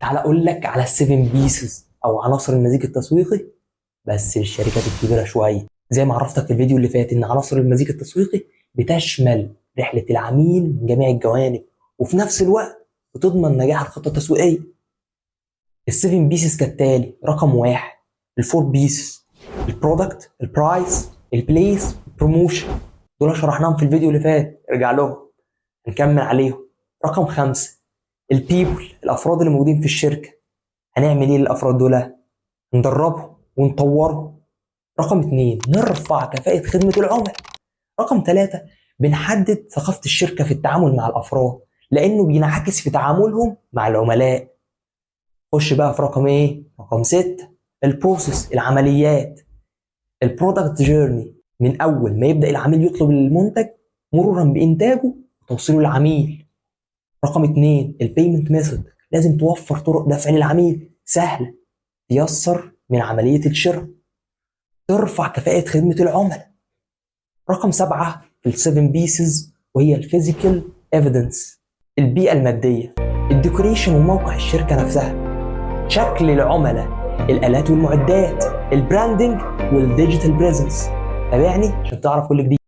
تعال اقول لك على ال seven P's او عناصر المزيج التسويقي، بس للشركات الكبيرة شويه. زي ما عرفتك في الفيديو اللي فات ان عناصر المزيج التسويقي بتشمل رحله العميل من جميع الجوانب، وفي نفس الوقت بتضمن نجاح الخطة التسويقيه. ال seven P's كالتالي: رقم 1 ال four P's، ال product، ال price، ال place، ال promotion. دول شرحناهم في الفيديو اللي فات، ارجع لهم، نكمل عليهم. رقم 5 ال people، الافراد اللي موجودين في الشركه، هنعمل ايه للافراد دول؟ ندربهم ونطورهم. رقم 2 نرفع كفاءة خدمة العملاء. رقم 3 بنحدد ثقافة الشركة في التعامل مع الأفراد، لأنه بينعكس في تعاملهم مع العملاء. خش بقى في رقم ايه؟ رقم 6 ال process، العمليات، ال product journey، من أول ما يبدأ العميل يطلب المنتج مرورا بإنتاجه وتوصيله للعميل. رقم 2 ال payment method، لازم توفر طرق دفع للعميل سهلة تيسر من عملية الشراء، ترفع كفاءة خدمة العملاء. رقم 7 في ال seven P's وهي ال physical evidence، البيئة المادية، ال decoration وموقع الشركة نفسها، شكل العملاء، الآلات والمعدات، ال branding وال digital presence. تابعني عشان تعرف كل جديد.